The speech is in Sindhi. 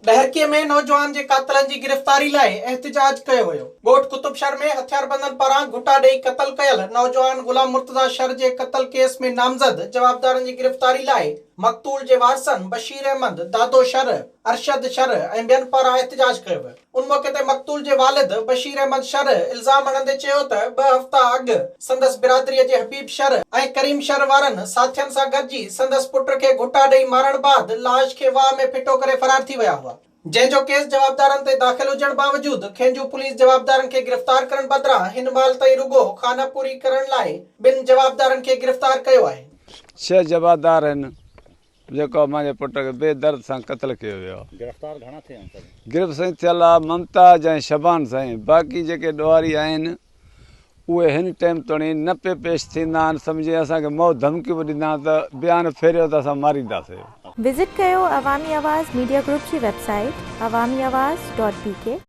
ڏهرڪي ۾ نوجوان جي قاتلن جي گرفتاري لاء احتجاج ڪيو ويو. ڳوٺ قطب شھر ۾ هٿياربندن پاران گهٽا ڏئي قتل ڪيل نوجوان غلام مرتضيٰ شر جي قتل ڪيس ۾ نامزد جوابدارن جي گرفتاري لاء مقتول جي وارثن بشير احمد، دادو شر، ارشد شر ۽ ٻين پاران احتجاج ڪيو ويو. ان موقعي تي مقتول جي والد بشير احمد شر الزام هڻندي چيو ته ٻه هفتا اڳ سندس برادريء جي حبيب شر ۽ ڪريم شر وارن ساٿين سان گڏجي سندس پٽ کي گهٽا ڏئي مارڻ بعد لاش کي واهه ۾ ڦٽو ڪري فرار ٿي ويا هئا، جنهن جو ڪيس جوابدارن تي داخل هجڻ باوجود کينجهو پوليس جوابدارن کي گرفتار ڪرڻ بدران هن مهل تائين رڳو خانه پوري ڪرڻ لاء ٻن جوابدارن کي گرفتار ڪيو آهي. ڇهه جوابدار آهن. جيڪو مانجي پٽ کي بي درد سان قتل ڪيو ويو آ. گرفتار گهڻا ٿيا آهن سر؟ گرفت سائين ٿيل آ ممتاز ۽ شبان سائين باقي جيڪي ڏوهاري آهن اهي هن ٽيم توڻي نه پي پيش ٿيندا آهن سمجهي اسان کي موت ڌمڪيون به ڏيندا آهن ته بيان ڦيريو ته اسان مارينداسي. وزٽ ڪيو عوامي آواز ميڊيا گروپ جي website Awami Awaz dot B K.